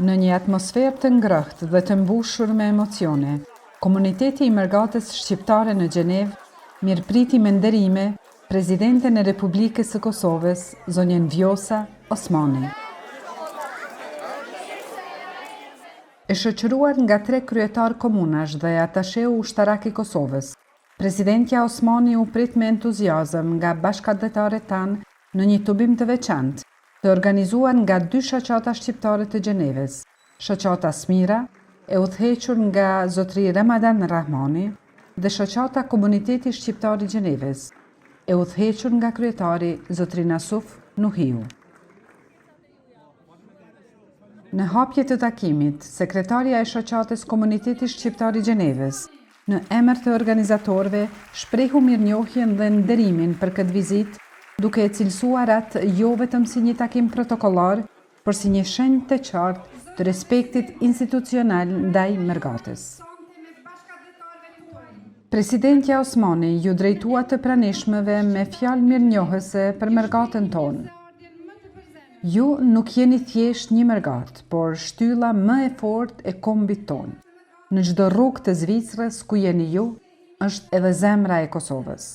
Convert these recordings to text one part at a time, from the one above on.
Në një atmosferë të ngrohtë dhe të mbushur me emocione, komuniteti i mërgatës shqiptare në Gjenevë mirëpriti me nderime Presidenten e Republikës së Kosovës, zonjën Vjosa Osmani. E shoqëruar nga tre kryetarë komunash dhe atasheu ushtarak i Kosovës, Presidentja Osmani u prit me entuziazëm nga bashkatdhetarët tanë në një tubim të veçantë, të organizuar nga dy shoqata shqiptare të Gjenevës, Shoqata Smira, e udhëhequr nga zotëri Ramadan Rrahmani, dhe Shoqata Komuniteti Shqiptar i Gjenevës, e udhëhequr nga kryetari zotëri Nasuf Nuhiu. Në hapje të takimit, sekretarja e Shoqatës Komuniteti Shqiptar i Gjenevës, në emër të organizatorëve, shprehu mirënjohjen dhe nderimin për këtë vizitë, duke e cilësuar atë jo vetëm si një takim protokollar, por si një shenjë të qartë të respektit institucional ndaj mërgatës. Presidentja Osmani iu drejtua të pranishmëve me fjalë mirënjohëse për mërgatën tonë. Ju nuk jeni thjesht një mërgatë, por shtylla më e fortë e kombit tonë. Në çdo rrugë të Zvicrës ku jeni ju, është edhe zemra e Kosovës.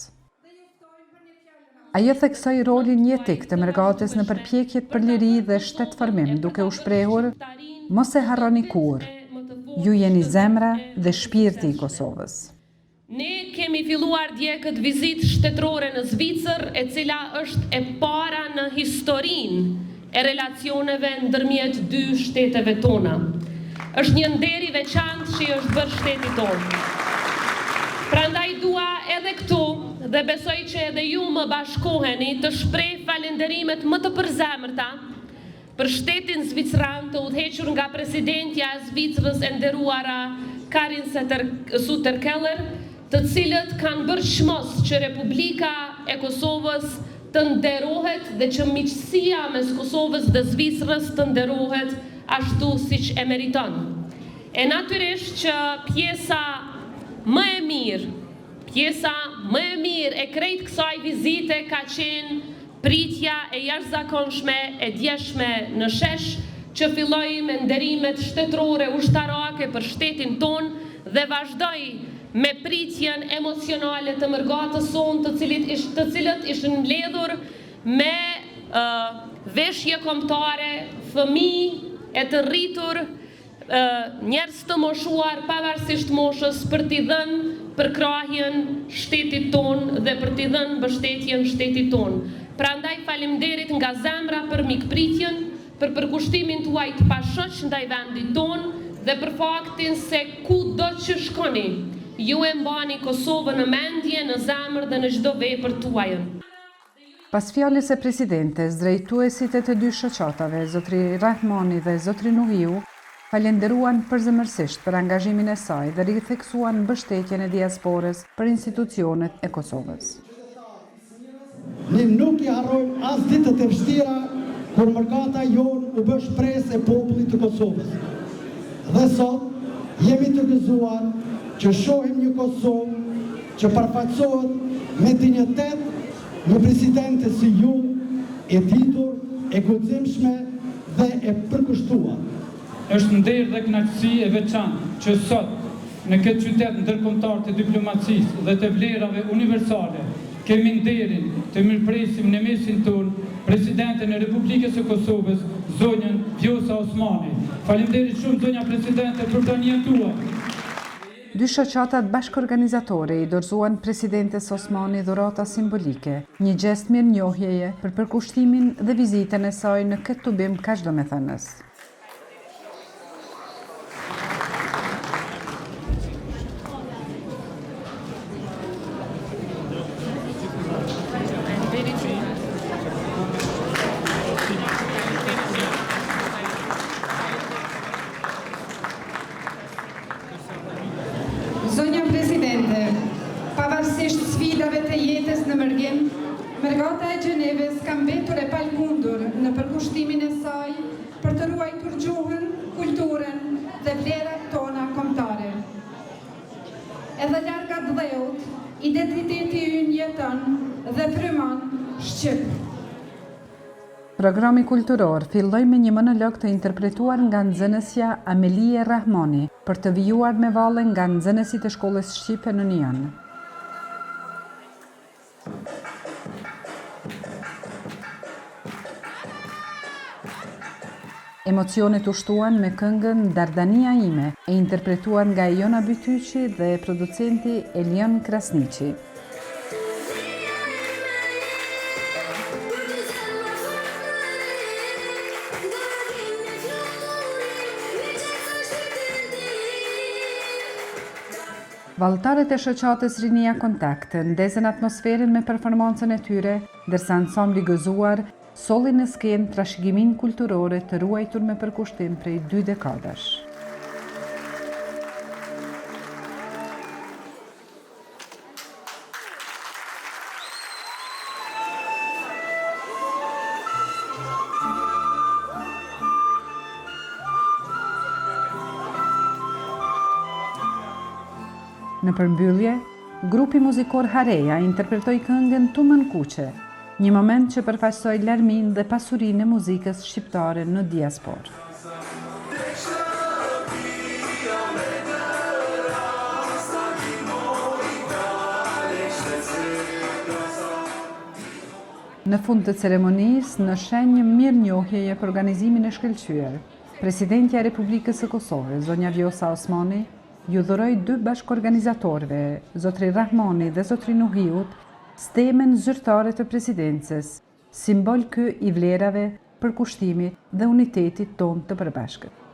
Ajo theksoi rolin jetik të mërgatës në përpjekjet për liri dhe shtetformim, duke u shprehur, Mos e harroni kurrë, ju jeni zemra dhe shpirti i Kosovës. Ne kemi filluar dje këtë vizitë shtetërore në Zvicër, e cila është e para në historinë e relacioneve ndërmjet dy shteteve tona. Është një nder i veçantë që i është bërë shtetit tonë. Prandaj dua edhe këtu dhe besoj që edhe ju më bashkoheni të shpreh falënderimet më të përzemërta për shtetin zvicran të udhëhequr nga presidentja e Zvicrës e nderuara Karin Sutter Keller, të cilët kanë bërë çmos që Republika e Kosovës të nderohet dhe që miqësia mes Kosovës dhe Zvicrës të nderohet ashtu siç e meriton. E natyrisht që pjesa më e mirë, pjesa më e mirë e krejt kësaj vizite ka qenë pritja e jashtëzakonshme e djeshme në shesh që filloi me nderimet shtetërore ushtarake për shtetin tonë dhe vazhdoi me pritjen emocionale të mërgatës sonë të cilit ish, të cilët ishin mbledhur me veshje kombëtare, fëmijë e të rritur, njerëz të moshuar pavarësisht moshës për t'i dhënë përkrahjen shtetit tonë dhe për t'i dhënë mbështetjen shtetit tonë. Prandaj faleminderit nga zemra për mikpritjen, për përkushtimin tuaj të pashoq ndaj vendit tonë dhe për faktin se kudo që shkoni, ju e mbani Kosovën në mendje, në zemër dhe në çdo vepër tuajën. Pas fjalës së Presidentes, drejtuesit e të dy shoqatave, zotëri Rrahmani dhe zotëri Nuhiu, falënderuan përzemërsisht për angazhimin e saj dhe ritheksuan mbështetjen e diasporës për institucionet e Kosovës. Ne nuk i harrojmë as ditët e vështira kur mërgata jonë u bë shpresë e popullit të Kosovës. Dhe sot jemi të gëzuar që shohim një Kosovë që përfaqësohet me dinjitet një presidente si ju, e ditur, e guximshme dhe e përkushtuar. Është nder dhe kënaqësi e veçantë që sot, në këtë qytet ndërkombëtar të diplomacisë dhe të vlerave universale, kemi nderin të mirëpresim në mesin tonë Presidenten e Republikës së Kosovës, zonjën Vjosa Osmani. Faleminderit shumë zonja Presidente për praninë tuaj! Dy shoqatat bashkëorganizatore i dorëzuan Presidentes Osmani dhurata simbolike, një gjest mirënjohjeje për përkushtimin dhe vizitën e saj në këtë tubim kaq domethënës. Zonja Presidente, pavarësisht sfidave të jetës në mërgim, mërgata e Gjenevës ka mbetur e palëkundur në përkushtimin e saj për të ruajtur gjuhën, kulturën dhe vlerat tona kombëtare. Edhe larg atdheut, identiteti ynë jeton dhe frymon shqip. Programi kulturor filloi me një monolog të interpretuar nga nxënësja Amelie Rahmani, për të vijuar me valle nga nxënësit e shkollës shqipe në Nyon. Emocionet u shtuan me këngën Dardania ime, e interpretuar nga Ejona Bytyqi dhe producenti Elion Krasniqi. Valltarët e shoqatës Rinia Kontakt ndezën atmosferën me performancën e tyre, ndërsa ansambli Gëzuar solli në skenë trashëgiminë kulturore të ruajtur me përkushtim prej dy dekadash. Në përmbyllje, grupi muzikor Hareja interpretoi këngën Tumën Kuqe, një moment që përfaqësoi larminë dhe pasurinë e muzikës shqiptare në diasporë. Në fund të ceremonisë, në shenjë mirënjohjeje për organizimin e shkëlqyer, Presidentja e Republikës së Kosovës, zonja Vjosa Osmani, iu dhuroi dy bashkëorganizatorëve, zotëri Rrahmani dhe zotëri Nuhiut, stemën zyrtare të Presidencës, simbol ky i vlerave, përkushtimit dhe unitetit tonë të përbashkët.